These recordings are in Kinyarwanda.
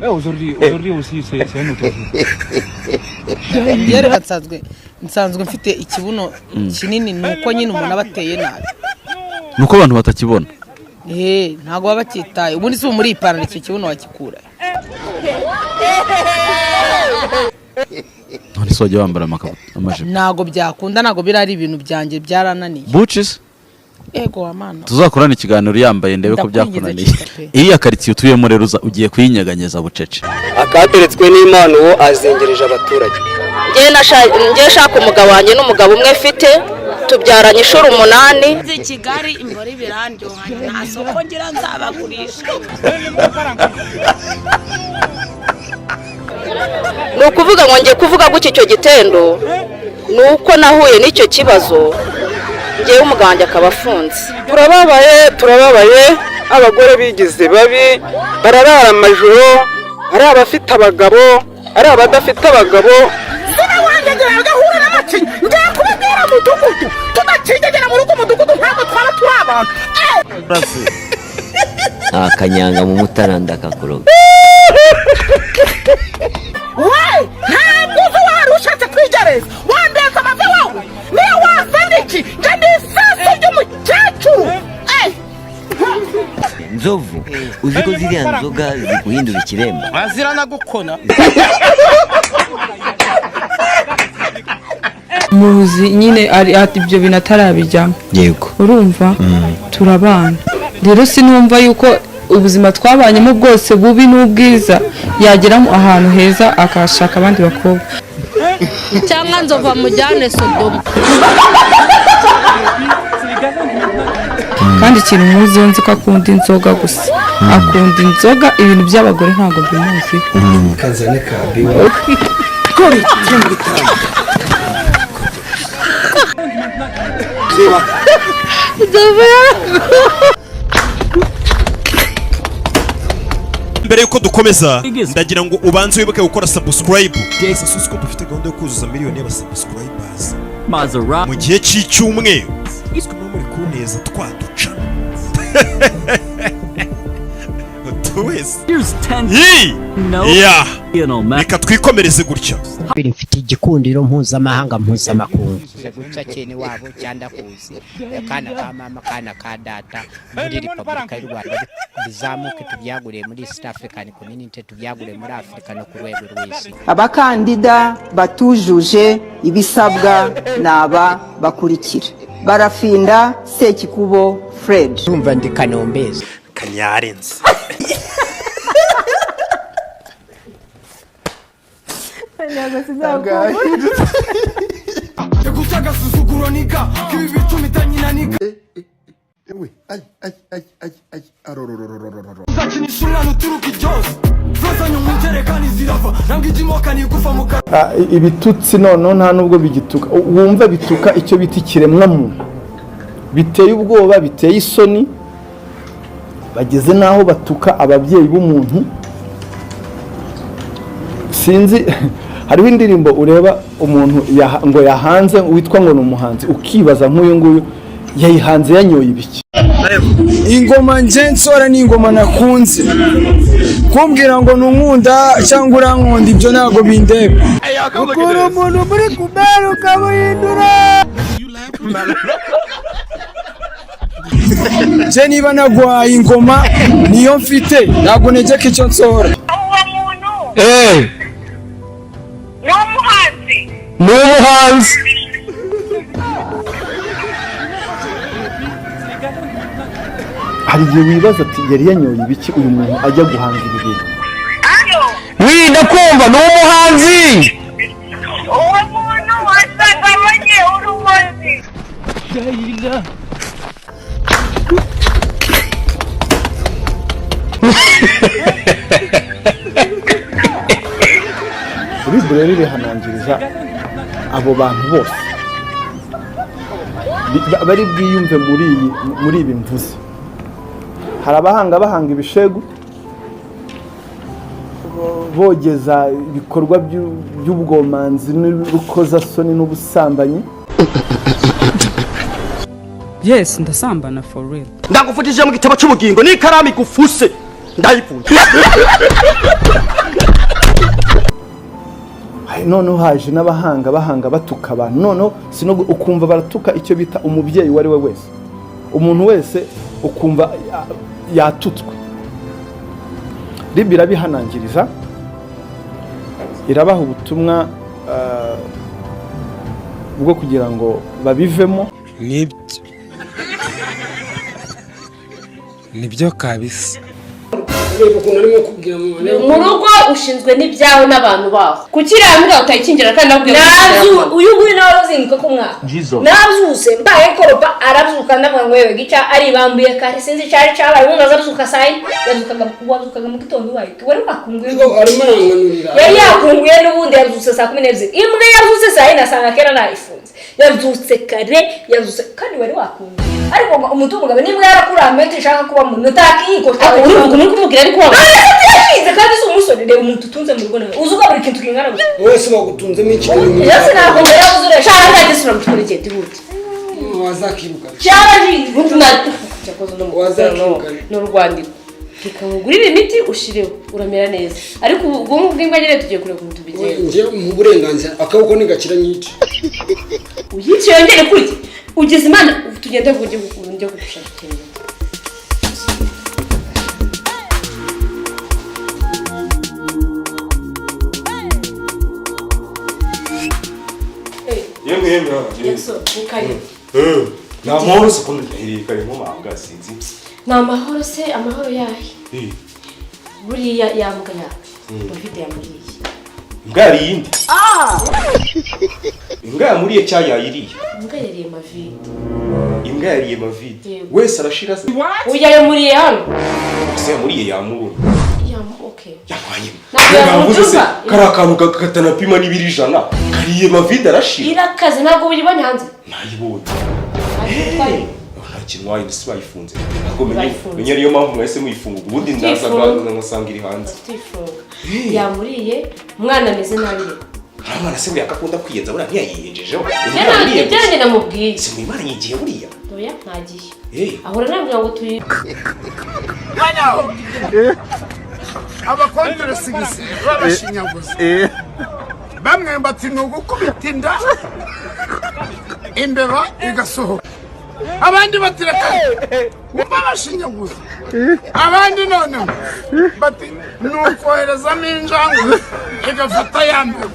Aujourd'hui, aujourd'hui aussi, c'est un autre jour. Reka nsanzwe mfite ikibuno kinini, ni uko nyine umuntu aba ateye nabi. Nuko abantu batakibona. Ntabwo baba bakitaye. Ubundi si ubu muri iyi pantaro icyo kibuno wakikura? None se wajya wambara amajipo? Ntabwo byakunda, ntabwo biriya ari ibintu byanjye, byarananiye. Buci se? Ego wa mana. Tuzakorana ikiganiro yambaye ndebe ko Ndakwinginze. byakunaniye. Cika pe. Iriya karitsiye utuyemo rero ugiye kuyinyeganyeza bucece. Akateretswe n'Imana, uwo azengereje abaturage. Njye shaka umugabo wanjye n'umugabo umwe mfite, tubyaranye inshuro 8. I Kigali imboro ibirandyoha, nta soko ngira, nzabagurisha. Ni ukuvuga ngo ngiye kuvuga gutya, icyo gitendo ni uko nahuye n'icyo kibazo, ngewe umugabo wanjye akaba afunze. Turababaye, turababaye. Abagore bigize babi, bararara amajoro, ari abafite abagabo, ari abadafite abagabo. Sina wanjye ngira agahura n'amacinya, ngiye kubibwira mudugudu. Tudakindagira mu rugo umudugudu, ntabwo twaba turi abantu. Akanyanga mu mutara ndakakuroga. We ntabwo uzi, wari ushatse kwigereza, wandeza amave wowe. Niyo wazana iki, njye ni isasu ry'umukecuru. Nzovu, uzi ko ziriya nzoga ziguhindura ikiremba? Azira nagukona. Muzi nyine ari ati ibyo bintu atarabijyamo. Urumva turabana rero, sinumva yuko ubuzima twabanyemo bwose bubi n'ubwiza yagera ahantu heza akahashaka abandi bakobwa. Cyangwa nzova mujyane Sodoma. Kandi ikintu muziho, nzi ko akunda inzoga gusa, akunda inzoga, ibintu by'abagore ntabwo mbimuziho. Kazane kabi. Mbere yuko dukomeza, ndagira ngo ubanze wibuke gukora subscribe. Gusa ko dufite gahunda yo kuzuza miliyoni y'abasubscribers mu gihe cy'icyumweru, siko muba muri kuneza twaduca utu wese. Yii! Ya! Reka twikomereze gutya. Mfite igikundiro mpuzamahanga, mpuzamakungu guca cyene wabo cyanda kuzi kana ka mama kana ka data muri Repubulika y'u Rwanda, bizamuke tubyagure muri East African Community, tubyagure muri Afurika no ku rwego rw'isi. Abakandida batujuje ibisabwa ni aba bakurikira: Barafinda Sekikubo Fred. Urumva ndi Kanombezi. Kanyarenze. Guca agasuzuguro niga k'ibi bicumi nyina niga. Ewe, ay, ay, ay, ay, ay, arororororororo. Uzakinisha umwana uturuka iryose zazanye umujerekani zirava ntabwo ijya nigufa mu kanwa. Ibitutsi noneho nta nubwo bigituka, wumva bituka icyo bita ikiremwamuntu, biteye ubwoba, biteye isoni. Bageze n'aho batuka ababyeyi b'umuntu. Sinzi, hariho indirimbo ureba umuntu ngo yahanze witwa ngo ni umuhanzi, ukibaza nk'uyu nguyu yayihanze yanyoye ibiki? Ingoma nje nsora ni ingoma nakunze. Kumbwira ngo nunkunda cyangwa urankunda, ibyo ntabwo bindeba. Ukura umuntu muri kubera ukamuhindura. Nje niba naguhaye ingoma niyo mfite, ntabwo ntegeka icyo nsohora. Ni umuhanzi. Ni umuhanzi. Hari igihe wibaza ati yari yanyoye ibiki uyu muntu ajya guhanga ibi bintu? Wi, ndakumva, ni umuhanzi. Uwo muntu wasanga abonye urumozi. Ribu rero irihanangiriza abo bantu bose bari bwiyumve muri ibi mvuze. Hari abahanga bahanga ibishegu, bogeza ibikorwa by'ubwomanzi n'urukozasoni n'ubusambanyi. Yes, ndasambana for real. Ndagufutije mu gitabo cy'ubugingo n'ikaramu igufuse. Ndayipfuye. Noneho haje n'abahanga bahanga batuka abantu, noneho sino ukumva baratuka icyo bita umubyeyi uwo ari we wese, umuntu wese ukumva yatutswe. RIB irabihanangiriza, irabaha ubutumwa bwo kugira ngo babivemo. Nibyo nibyo kabisa. Mu rugo ushinzwe n'ibyawe n'abantu baho, kuki iriya mbwa utayikingira kandi nabwiye? Uyu nguyu nawe uzinduka ku mwaka nabyutse mbaye koropa, arabyuka, ndavuga ngo yewe gica aribambuye kare, sinzi icyari cyabaye. Ubundi azabyuka saa yine, yabyukaga, wabyukaga mu gitondo ubaye wari wakunguye, yari yakunguye n'ubundi yabyutse saa 12. Imbwa yabyutse saa yine asanga kera nayifunze, yabyutse kare, yabyutse kandi wari wakunguye. Ariko umuntu w'umugabo niba yarakurambiwe, ntishaka kuba muntu utakiyiko. Uri kumubwira ariko yashinze kandi si umusore. Reba umuntu utunze mu rugo nawe uzi ugabura ikintu kingana gutya. Wese bagutunzemo iki? Yose ntabwo yabuze ureba. Shara ntagisura mutwara igihe tihute. Wazakiruka. Cyaraje n'urwandiko reka nkugurire imiti ushireho uramera neza, ariko ubwonko bw'imbwa nyine tugiye kureba ukuntu tubigenza. Njye mu burenganzira akaboko ntigakira nyica. Uyice yongere kurya ugeze imana tugende kujya kugushakira imiti. Yemwe yemwe. Ni amahoro se? Ukuntu kare nkomanga sinzi. Ni amahoro se? Amahoro yahe? Buriya yambwa yawe David yamuriye. Imbwa yariye indi? Imbwa yamuriye cyangwa yayiriye? Imbwa yariye Mavide. Imbwa yariye Mavide wese arashira se? Uya yamuriye hano. Se yamuriye yamubona. Okay. Yamwanye. Ntabwo se kari akantu katanapima n'ibiri 100 kariye Mavide arashira. Irakaze ntabwo uyibonye hanze. Nayibonye. Nta kintu wayi si bayifunze. Ntabwo menye ariyo mpamvu mwese muyifunga, ubundi ndazaga ngasanga iri hanze. Tuyifunga. Yamuriye umwana ameze nabi. Mwana se buriya akakunda kwiyenza, buriya ntiyayiyenjejeho. Ibyo nanjye namubwiye. Si muyimaranye igihe buriya? Oya ntagiye. Ahora nabwira ngo tuyi. Abakonteresigisi babashinyaguzi bamwe bati ni ugukubita inda imbeba igasohoka, abandi bati reka wumva abashinyaguzi, abandi noneho bati ni ukoherezamo injangwe igafata ya mbeba,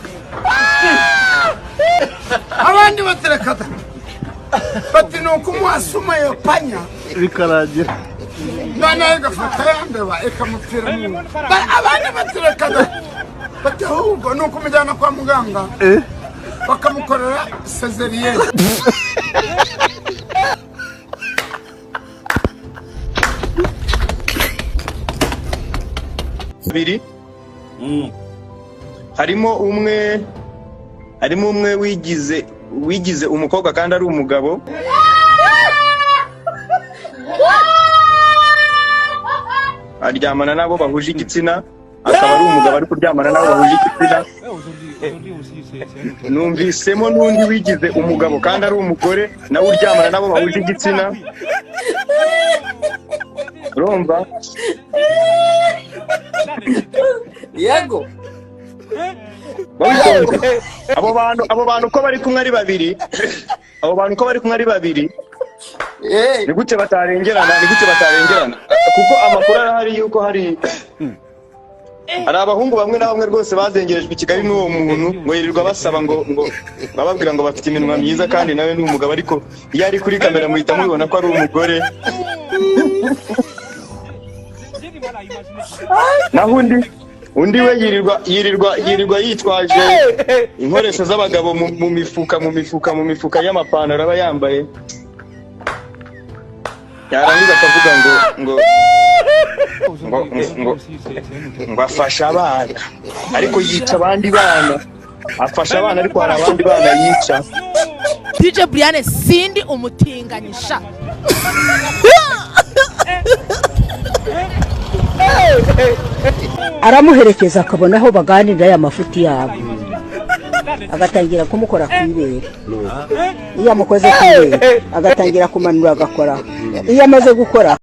abandi bati reka bati ni ukumuha suma ya panya bikarangira noneho igafata ya mbeba ikamupfira mu nda, abandi bati reka bati ahubwo ni ukumujyana kwa muganga bakamukorera sezeriyeri. Babiri harimo umwe wigize umukobwa kandi ari umugabo. Aryamana nabo bahuje igitsina, akaba ari umugabo ari kuryamana nabo bahuje igitsina. Numvisemo n'undi wigize umugabo kandi ari umugore nawe uryamana nabo bahuje igitsina. Urumva? Yego. Abo bantu ko bari kumwe ari babiri, abo bantu ko bari kumwe ari babiri, ni gute batarengerana? Ni gute batarengerana? Kuko amakuru arahari yuko hari abahungu bamwe na bamwe rwose bazengerejwe i Kigali n'uwo muntu, ngo yirirwa basaba ngo bababwira ngo bafite iminwa myiza kandi nawe ni umugabo, ariko iyo ari kuri kamera muhita mubibona ko ari umugore. Naho undi we yirirwa yitwaje inkoresho z'abagabo mu mifuka y'amapantaro aba yambaye, yarangiza akavuga ngo ngo afasha abana, ariko yica abandi bana. Afasha abana ariko hari abandi bana yica. DJ Brian sindi umutinganyisha. Aramuherekeza akabona aho baganirira ya mafuti yabo, agatangira kumukora ku ibere. Iyo amukoze ku ibere agatangira kumanura agakora, iyo amaze gukora